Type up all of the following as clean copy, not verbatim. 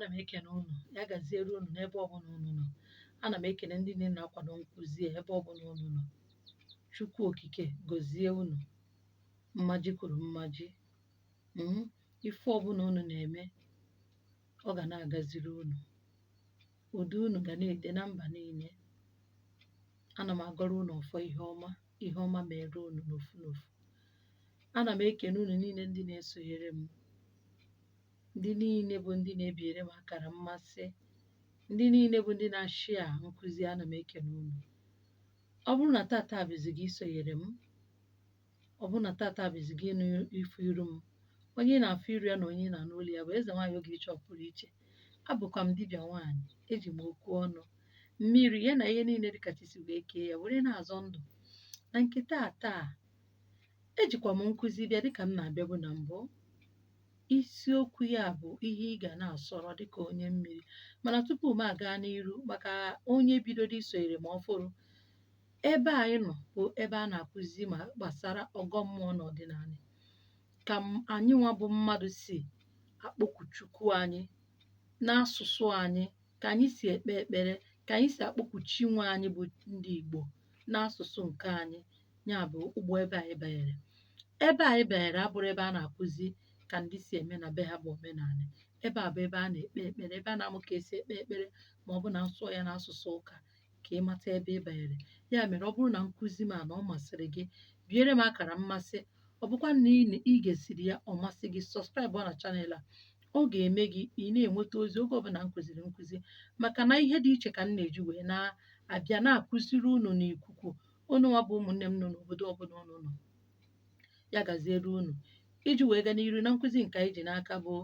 Ana m ekene unu. Ya gaziere unu n'ebe ọbụla unu nọ. Ana m ekene ndị niile na-akwado nkụzi a ebe ọbụla unu nọ. Chukwu Okike gọzie unu mmaji kwuru mmaji. Ife ọbụla unu na-eme, ọ ga na-agaziri unu. Udo unu ga na-ede na mba niile. Ana m agọrọ unu ọfọ ihe ọma, ihe ọma mere unu n'ofu n'ofu. Ana m ekene unu niile ndị na-esonyere m, ndị niile bụ ndị na-ebinyere m akara mmasị, ndị niile bụ ndị na-ashia nkụzi. Ana m ekene unu. Ọ bụrụ na tata bụzi gị isonyere m, ọ bụrụ na tata bụzi gị ịnụ ifu iru m, onye ị na-afụ iru ya na onye ị na-anụ olu ya bụ Eze Nwaanyị Ogechi Ọpụrụ Iche. Abụkwa m dibịa nwaanyị, eji m okwu ọnụ, mmiri ya na ihe niile dịka chi si wee kee ya were na-azọ ndụ. Na nke taa taa, ejikwa m nkụzi bịa dịka m na-abịabu na mbụ. Isiokwu ya bụ ihe ị ga na-asọrọ dịka onye mmiri. Mana tupu m aga n'iru, maka onye bidoro isonyere m ọfụrụ, ebe anyị nọ bụ ebe a na-akụzi ma gbasara ọgọ mmụọ na ọdịnala, ka anyị nwa bụ mmadụ si akpọku Chukwu anyị n'asụsụ anyị, ka anyị si ekpe ekpere, ka anyị si akpọku chi nwe anyị bụ ndị Igbo n'asụsụ nke anyị. Ya bụ ụgbọ ebe anyị banyere. Ebe anyị banyere abụrụ ebe a na-akụzi ka ndị si eme na be ha bụ omenala. Ebe a bụ ebe a na-ekpe ekpere, ebe a na-amụ ka esi ekpe ekpere, ma ọ bụ na nsụọ ya n'asụsụ ụka ka ị mata ebe ị banyere. Ya mere, ọ bụrụ na nkụzi m a na ọ masịrị gị, biere m akara mmasị. Ọ bụkwa na ị gesiri ya ọ masị gị, subscribe na channel a. Ọ ga-eme gị ị na-enweta ozi oge ọbụla m kụziri nkụzi, maka na ihe dị iche ka m na-eji wee na-abịa na-akụziri unu n'ikuku. Unu nwa bụ ụmụnne m nọ n'obodo ọbụla unu nọ, ya gaziere unu. Iji wee gaa n'iru na nkụzi nke anyị ji n'aka bụ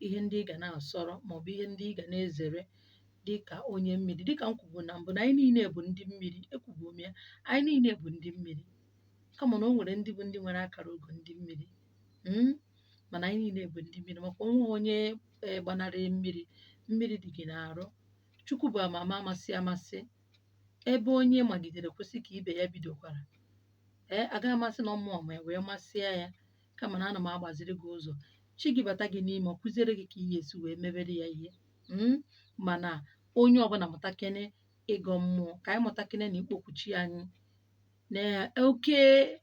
ihe ndị ị ga na-asọrọ maọbụ ihe ndị ị ga na-ezere dịka onye mmiri. Dịka m kwubu na mbụ, na anyị niile bụ ndị mmiri, ekwubu m ya, anyị niile bụ ndị mmiri, kama na o nwere ndị bụ ndị nwere akara ogo ndị mmiri, mana anyị niile bụ ndị mmiri, maka onwe onye gbanarị mmiri. Mmiri dị gị n'arụ. Chukwu bụ amama amasị amasị. Ebe onye magidere kwụsị ka ibe ya bidokwara. Ee, agaghị amasị na ọmụọ ma wee masịa ya, kama na ana m agbaziri gị ụzọ. Chi gị bata gị n'ime, ọ kụziere gị ka ị ga-esi wee mebere ya ihe. Mana onye ọbụla mụtakene ịgọ mmụọ, ka anyị mụtakene na ikpokwu chi anyị na oke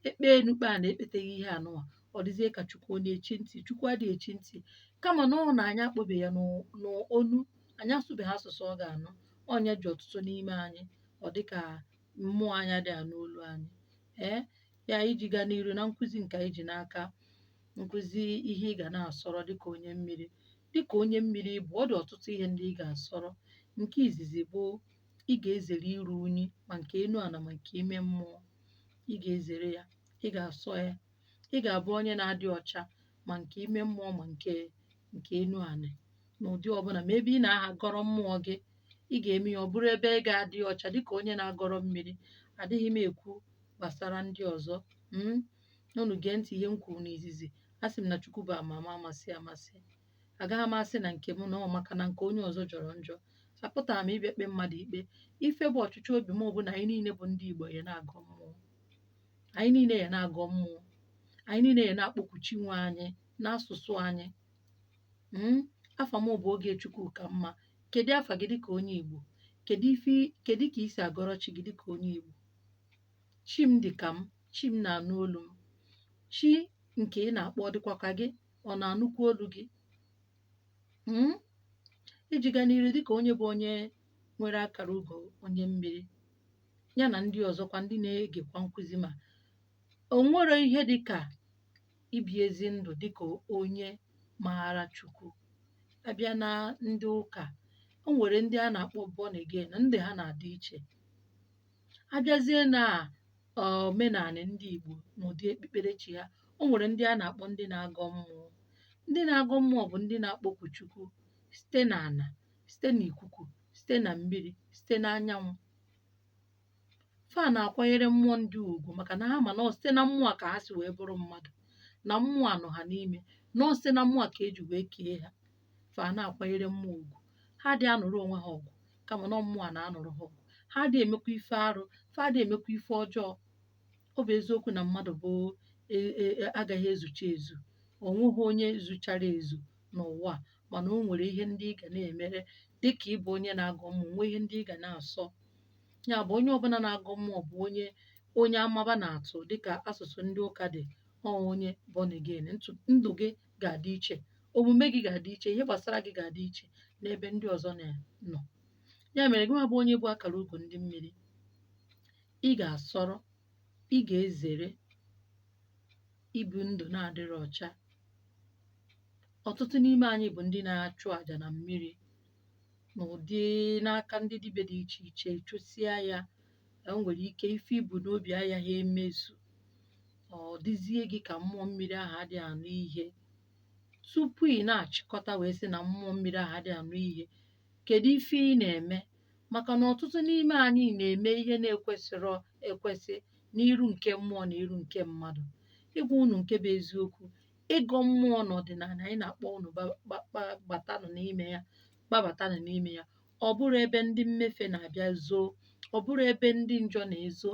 ekpe enukpe a na-ekpeteghị ihe anụnwa. Ọ dịzie ka Chukwu ọ na-echi ntị. Chukwu adịghị echi ntị, kama na ọ na anyị akpọbe ya n'onu, anyị asụbeghị asụsụ ọ ga-anụ. Ọnya ji ọtụtụ n'ime anyị, ọ dịka mmụọ anyị adịghị anụ olu anyị. Ee, ya iji gaa n'iru na nkụzi nke anyị ji n'aka, nkụzi ihe ị ga na-asọrọ dịka onye mmiri. Dịka onye mmiri bụ, ọ dị ọtụtụ ihe ndị ị ga-asọrọ. Nke izizi bụ ị ga-ezere iru unyi, ma nke enu ala ma nke ime mmụọ. Ị ga-ezere ya, ị ga-asọ ya. Ị ga-abụ onye na-adị ọcha, ma nke ime mmụọ ma nke enu ala, n'ụdị ọbụla. Ma ebe ị na-agọrọ mmụọ gị, ị ga-eme ya ọ bụrụ ebe ị ga-adị ọcha dịka onye na-agọrọ mmiri. Adịghị m ekwu gbasara ndị ọzọ. Unu gee ntị ihe m kwuru n'izizi. A sị m na Chukwu bụ amama amasị amasị. Agaghị m asị na nke m na ọ maka na nke onye ọzọ jọrọ njọ. Apụtara m ịbịa kpee mmadụ ikpe. Ife bụ ọchịchọ obi m bụ na anyị niile bụ ndị Igbo ya na-agọ mmụọ, anyị niile ya na-agọ mmụọ, anyị niile ya na-akpọku chi nwe anyị n'asụsụ anyị. Afa m bụ Ogechukwu ka mma. Kedu afa gị dịka onye Igbo? Kedu ife, kedu ka ị si agọrọ chi gị dịka onye Igbo? Chi m dị ka m, chi m na-anụ olu m. Chi nke ị na-akpọ ọ dịkwa ka gị, ọ na-anụkwa olu gị? Iji gaa n'iru, dịka onye bụ onye nwere akara ugo onye mmiri, ya na ndị ọzọkwa ndị na-egekwa nkụzi, ma o nwere ihe dịka ibi ezi ndụ dịka onye maara Chukwu. Abịa na ndị ụka, o nwere ndị a na-akpọ born again, ndị ha na-adị iche. Abịazie na omenala ndị Igbo n'ụdị ekpukperechi ha, o nwere ndị a na-akpọ ndị na-agọ mmụọ. Ndị na-agọ mmụọ bụ ndị na-akpọku Chukwu site n'ala, site n'ikuku, site na mmiri, site n'anyanwụ. Fa na-akwanyere mmụọ ndị ugwu, maka na ha ma na ọ site na mmụọ ka ha si wee bụrụ mmadụ, na mmụọ anọ ha n'ime, na ọ site na mmụọ ka eji wee kee ha. Fa na-akwanyere mmụọ ugwu. Ha adịghị anụrụ onwe ha ọgụ, kama na mmụọ na-anụrụ ha ọgụ. Ha adịghị emekwa ife arụ, fa adịghị emekwa ife ọjọọ. Ọ bụ eziokwu na mmadụ bụ agaghị ezucha ezu, o nweghị onye zuchara ezu n'ụwa a. Mana o nwere ihe ndị ị ga na-emere dịka ịbụ onye na-agọ mmụọ, nwee ihe ndị ị ga na-asọ. Ya bụ, onye ọbụla na-agọ mmụọ bụ onye onye amaba na-atụ, dịka asụsụ ndị ụka dị, ọ onye born again. Ndụ gị ga-adị iche, omume gị ga-adị iche, ihe gbasara gị ga-adị iche n'ebe ndị ọzọ nọ. Ya mere, gị nwa bụ onye bụ akara ugo ndị mmiri, ị ga-asọrọ, ị ga-ezere ibi ndụ na-adịrị ọcha. Ọtụtụ n'ime anyị bụ ndị na-achụ àjà na mmiri n'ụdị n'aka ndị dibịa dị iche iche, chụsịa ya, o nwere ike ife ibu n'obi agaghị emezu, ọ dịzie gị ka mmụọ mmiri ahụ adịghị anụ ihe. Tupu ị na-achịkọta wee sị na mmụọ mmiri ahụ adịghị anụ ihe, kedu ife ị na-eme? Maka na ọtụtụ n'ime anyị na-eme ihe na-ekwesịrọ ekwesị n'iru nke mmụọ na iru nke mmadụ. Ịgwa unu nke bụ eziokwu, ịgọ mmụọ n'ọdịnala anyị na-akpọ unu gbatanụ n'ime ya, gbabatanụ n'ime ya. Ọ bụrụ ebe ndị mmefe na-abịa zoo, ọ bụrụ ebe ndị njọ na-ezo,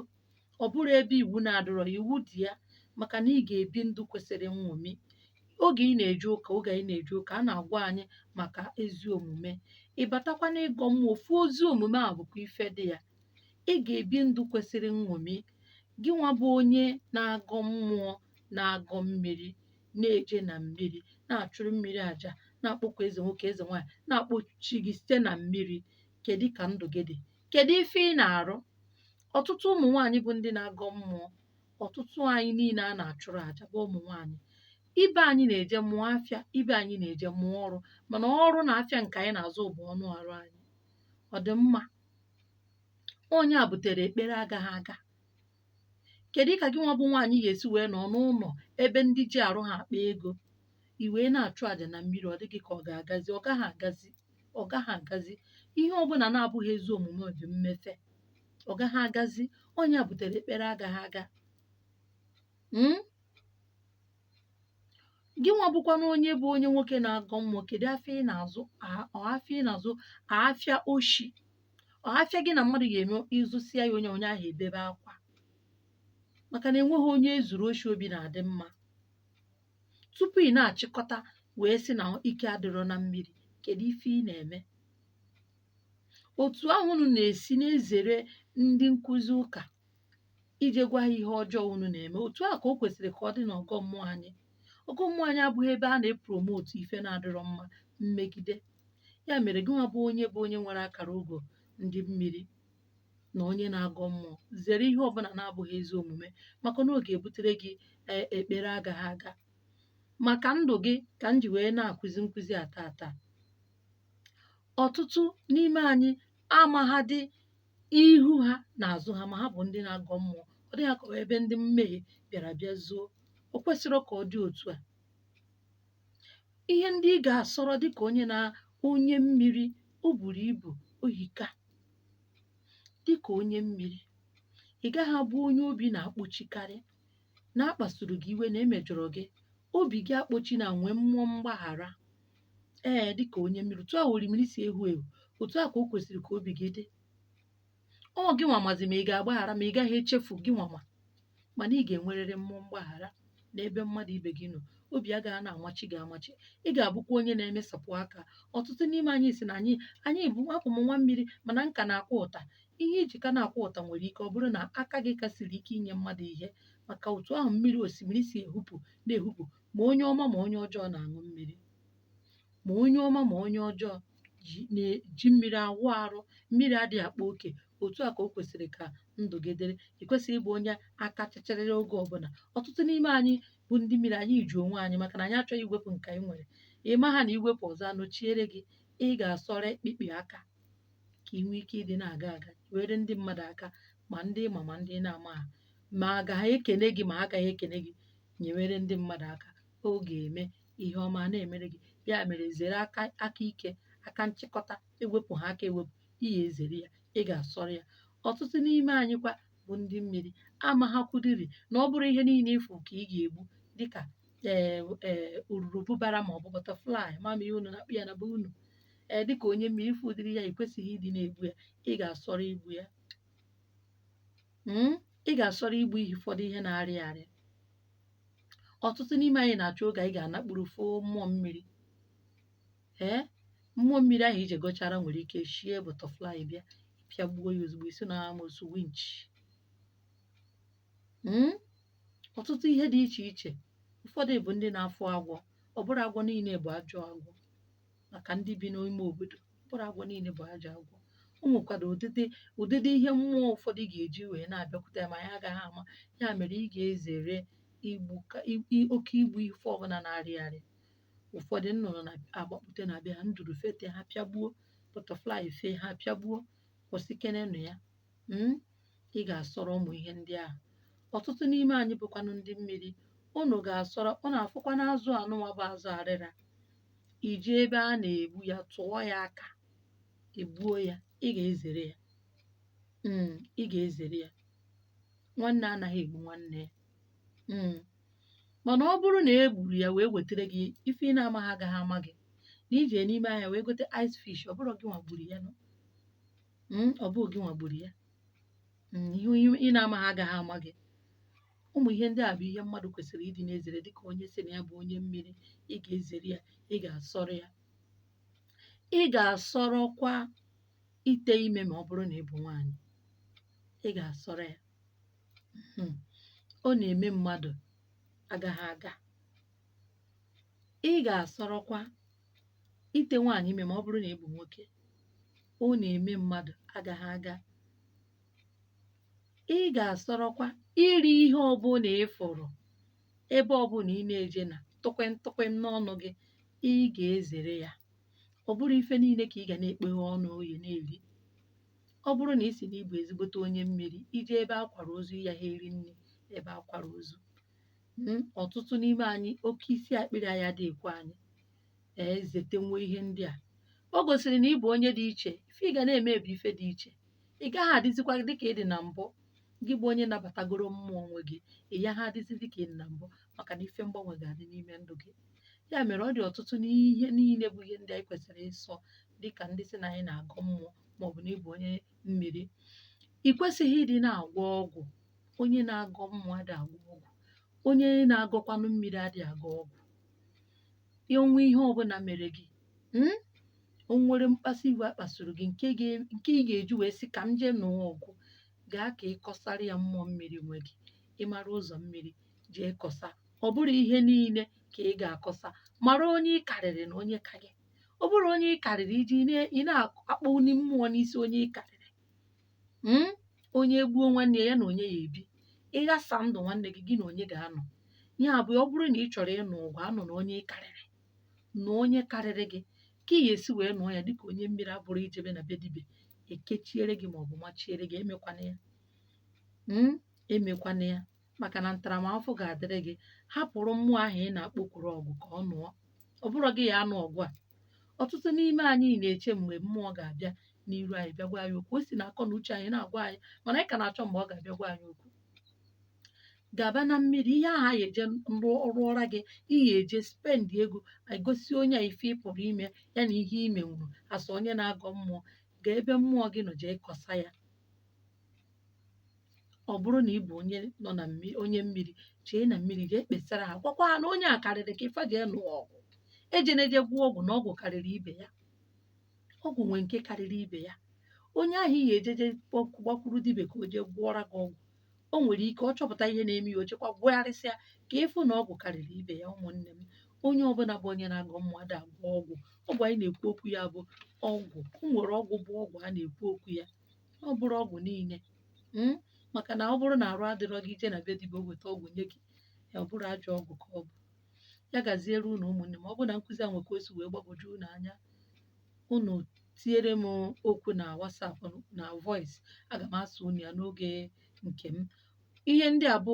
ọ bụrụ ebe iwu na-adịrọ, iwu dị ya, maka na ị ga-ebi ndụ kwesịrị nṅomi. Oge ị na-eje ụka, oge anyị na-eje ụka, a na-agwa anyị maka ezi omume. Ị batakwa n'ịgọ mmụọ, ofu ozi omume a bụkwa ife dị ya. Ị ga-ebi ndụ kwesịrị nṅomi. Gị nwa bụ onye na-agọ mmụọ, na-agọ mmiri, na-eje na mmiri, na-achụrụ mmiri àjà, na-akpọkwa eze nwoke, eze nwaanyị, na-akpọchi gị site na mmiri, kedu ka ndụ gị dị? Kedu ife ị na-arụ? Ọtụtụ ụmụ nwaanyị bụ ndị na-agọ mmụọ, ọtụtụ anyị niile a na-achụrụ àjà bụ ụmụ nwaanyị ibe anyị na-eje mụọ afịa, ibe anyị na-eje mụọ ọrụ, mana ọrụ na afịa nke anyị na-azụ bụ ọnụ arụ anyị. Ọ dị mma? Onye a butere ekpere agaghị aga. Kedu ka gị nwa bụ nwaanyị ga-esi wee nọ n'ụlọ ebe ndị ji arụ ha akpa ego, i wee na-achụ àjà na mmiri, ọ dịghị ka ọ ga-agazi? Ọ gaghị agazi, ọ gaghị agazi. Ihe ọbụla na-abụghị ezi omume dị mmefe, ọ gaghị agazi. Onye a butere ekpere agaghị aga. Gị nwa bụkwanụ onye bụ onye nwoke na-agọ mmụọ, kedu afịa ị na-azụ? Ọ afịa ị na-azụ, afịa oshi, ọ afịa gị na mmadụ ga-eme ịzụsịa ya, onye onye ahụ ebebe akwa, maka na enweghị onye ezuru oshi obi na-adị mma. Tupu ị na-achịkọta wee sị na ike adịrọ na mmiri, kedu ife ị na-eme? Otu ahụ unu na-esi na-ezere ndị nkụzi ụka ije gwa ha ihe ọjọọ unu na-eme, otu a ka o kwesịrị ka ọ dị n'ọgọ mmụọ anyị. Ọgọ mmụọ anyị abụghị ebe a na-epromotu ife na-adịrọ mma, mmegide. Ya mere, gị nwa bụ onye bụ onye nwere akara ugo ndị mmiri na onye na-agọ mmụọ, zere ihe ọbụla na-abụghị ezi omume, maka na ọ ga-ebutere gị ekpere agaghị aga. Maka ndụ gị ka m ji wee na-akụzi nkụzi a tata. Ọtụtụ n'ime anyị amaghadị ihu ha na azụ ha, ma ha bụ ndị na-agọ mmụọ. Ọ dịghị ka ebe ndị mmehie bịara bịa zoo. O kwesịrị ka ọ dị otu a. Ihe ndị ị ga-asọrọ dịka onye na onye mmiri, o buru ibu ohika. Dịka onye mmiri, ị gaghị abụ onye obi na-akpọchikarị, na-akpasuru gị iwe, na emejọrọ gị, obi gị akpọchi, na nwee mmụọ mgbaghara. Ee, dịka onye mmiri, otu a orimiri si ehu ehu, otu a ka o kwesịrị ka obi gị dị. Ọ gị nwa mazi ma ị ga-agbaghara, ma ị gaghị echefu gị nwa, mana ị ga-enwerịrị mmụọ mgbaghara n'ebe mmadụ ibe gị nọ. Obi agaghị na-amachi gị amachi. Ị ga-abụkwa onye na-emesapụ aka. Ọtụtụ n'ime anyị si na anyị bụ abụ m nwa mmiri, mana nka na-akwa ụta. Ihe iji ka na-akwa ụta nwere ike ọ bụrụ na aka gị ka siri ike inye mmadụ ihe, maka otu ahụ mmiri osimiri si ehupụ na-ehupụ, ma onye ọma ma onye ọjọọ na-aṅụ mmiri, ma onye ọma ma onye ọjọọ ji mmiri awụ arụ, mmiri adịghị akpa oke. Otu a ka o kwesịrị ka ndụ gị dịrị. Ị kwesịghị ịbụ onye aka chịchịrị oge ọbụla. Ọtụtụ n'ime anyị bụ ndị mmiri, anyị ji onwe anyị maka na anyị achọghị iwepụ nke anyị nwere. Ị ma ha na iwepụ ọzọ anọchiere gị. Ị ga-asọrọ ikpikpi aka ka ị nwee ike ịdị na-aga aga, were ndị mmadụ aka, ma ndị ma ma ndị na-ama ha, ma agaghị ekene gị, ma agaghị ekene gị. Nyewere ndị mmadụ aka, ọ ga-eme ihe ọma na-emere gị. Ya mere, zere aka aka ike, aka nchịkọta, ewepụ ha aka ewepụ, ị ga-ezere ya, ị ga-asọrọ ya. Ọtụtụ n'ime anyị kwa bụ ndị mmiri amaghakwudiri na ọ bụrụ ihe niile ịfụ ka ị ga-egbu, dịka ee ee ururubụbara ma ọ bụ butterfly, ma ihe unu na-akpụ ya na be unu. Ee, dịka onye mmiri, ịfụ ụdịrị ya, ị kwesịghị ịdị na-egbu ya. Ị ga-asọrọ igbu ya. Ị ga-asọrọ igbu ihe ụfọdụ ihe na-arị arị. Ọtụtụ n'ime anyị na-achọ oge anyị ga-anakpuru foo mmụọ mmiri. Ee, mmụọ mmiri ahụ ije gọchara nwere ike shie butterfly bịa pịagbuo ya ozugbo, isi na amosu winch. Ọtụtụ ihe dị iche iche. Ụfọdụ bụ ndị na-afụ agwọ. Ọ bụrụ agwọ niile bụ ajọ agwọ, maka ndị bi n'ime obodo, ọ bụrụ agwọ niile bụ ajọ agwọ. O nwekwara ụdịdị ihe mmụọ ụfọdụ ga-eji wee na-abịakwute ya ma ya agaghị ama. Ya mere ị ga-ezere igbu oke igbu ife ọbụla na-arị arị. Ụfọdụ nnụnụ na-agbakpute na be ha, nduru fete ha pịagbuo, butterfly fee ha pịagbuo. Kwụsịkenenụ ya. Ị ga-asọrọ ụmụ ihe ndị ahụ. Ọtụtụ n'ime anyị bụkwanụ ndị mmiri, unu ga-asọrọ. Ọ na-afụkwa n'azụ anụnwa bụ azụ arịra, iji ebe a na-egbu ya tụọ ya aka egbuo ya. Ị ga-ezere ya. Ị ga-ezere ya. Nwanne anaghị egbu nwanne ya. Mana ọ bụrụ na e gburu ya wee wetara gị ife ị na-amaghị, agaghị ama gị na ije n'ime ahịa wee gote ice fish, ọ bụrụ gị nwa gburu ya nọ. Ọ bụghị gị nwa gburu ya. Ihe ị na-amaghị agaghị ama gị. Ụmụ ihe ndị a bụ ihe mmadụ kwesịrị ịdị na-ezere dịka onye sị na ya bụ onye mmiri. Ị ga-ezere ya, ị ga-asọrọ ya. Ị ga-asọrọkwa ite ime ma ọ bụrụ na ị bụ nwaanyị. Ị ga-asọrọ ya. Ọ na-eme mmadụ agaghị aga. Ị ga-asọrọkwa ite nwaanyị ime ma ọ bụrụ na ị bụ nwoke. Ọ na-eme mmadụ agaghị aga. Ị ga-asọrọkwa iri ihe ọbụla ị fụrụ ebe ọbụla ị na-eje na tụkwịm tụkwịm n'ọnụ gị. Ị ga-ezere ya. Ọ bụrụ ife niile ka ị ga na-ekpeghe ọnụ oyi na-eri. Ọ bụrụ na ị sị na ị bụ ezigbote onye mmiri, ije ebe a kwara ozu, ya ha eri nri ebe a kwara ozu. Ọtụtụ n'ime anyị, oke isi akpịrị anyị adịghị ekwe anyị ee zetenwo ihe ndị a. O gosiri na ị bụ onye dị iche. Ife ị ga na-eme bụ ife dị iche. Ị gaghị adịzikwa dịka ị dị na mbụ. Gị bụ onye nabatagoro mmụọ onwe gị, ị yaghị adịzi dịka ị dị na mbụ, maka na ife mgbanwe ga-adị n'ime ndụ gị. Ya mere ọ dị ọtụtụ n'ihe niile bụ ihe ndị anyị kwesịrị ịsọ dịka ndị sị na anyị na-agọ mmụọ maọbụ na ị bụ onye mmiri. Ị kwesịghị ịdị na-agwọ ọgwụ. Onye na-agọ mmụọ adịghị agwọ ọgwụ. Onye na-agọkwanụ mmiri adịghị agọ ọgwụ. Onwe ihe ọbụla mere gị, o nwere mkpasu iwe a kpasuru gị nke ị ga-eji wee sị ka m jee nụọ ọgụ, gaa ka ị kọsara ya mmụọ mmiri nwe gị. Ị mara ụzọ mmiri, jee kọsa. Ọ bụrụ ihe niile ka ị ga-akọsa, mara onye ị karịrị na onye ka gị. Ọ bụrụ onye ị karịrị, iji ị na-akpọli mmụọ n'isi onye ị karịrị. Onye gbuo nwanne ya na onye ya ebi. Ịghasa ndụ nwanne gị, gị na onye ga-anọ. Ya bụ, ọ bụrụ na ị chọrọ ịnụ ọgụ, anọ na onye ị karịrị na onye karịrị gị, ka ị ga-esi wee nụọ ya dịka onye mmiri abụrụ ijebe na be dibịa ekechiere gị maọbụ machiere gị. Emekwana ya. Emekwana ya, maka na ntaramahụhụ ga-adịrị gị. Hapụrụ mmụọ ahụ ị na-akpọkwuru ọgụ ka ọ nụọ. Ọ bụrụ gị ya anụ ọgụ a. Ọtụtụ n'ime anyị na-eche mgbe mmụọ ga-abịa n'iru anyị bịa gwa anyị okwu. O si na akọ na uche anyị na-agwa anyị, mana anyị ka na-achọ mgbe ọ ga-abịa gwa anyị okwu. Gaba na mmiri, ihe ahụ anyị eje rụọra gị, ị ga-eje spend ego egosi onye a ife ị pụrụ ime ya na ihe ime nwuru asa. Onye na-agọ mmụọ, gaa ebe mmụọ gị nọ jee kọsa ya. Ọ bụrụ na ị bụ onye nọ na onye mmiri, jee na mmiri jee kpesara ha, gwakwa ha na onye a karịrị ka ife jee nụọ ọgụ. Ejeneje gwụọ ọgwụ na ọgwụ karịrị ibe ya. Ọgwụ nwee nke karịrị ibe ya. Onye ahụ ị ga-ejeje gbakwuru dibịa ka o jee gwọọra gị ọgwụ, o nwere ike ọ chọpụta ihe na-eme ya, o chekwa gwegharịsịa ka ịfụ na ọgwụ karịrị ibe ya. Ụmụnne m, onye ọbụla bụ onye na-agọ mmụọ ada agwọ ọgwụ. Ọgwụ anyị na-ekwu okwu ya bụ ọgwụ. O nwere ọgwụ bụ ọgwụ a na-ekwu okwu ya. Ọ bụrụ ọgwụ niile, maka na ọ bụrụ na arụ adịrọ gị, ije na be dibịa, o weta ọgwụ nye gị ya, ọ bụrụ ajọ ọgwụ ka ọ bụ. Ya gaziere unu, ụmụnne m. Ọ bụrụ na nkụzi a nwe ka o si wee gbagwoju unu anya, unu tinyere m okwu na WhatsApp na voice, aga m asụ unu ya n'oge nke m. Ihe ndị a bụ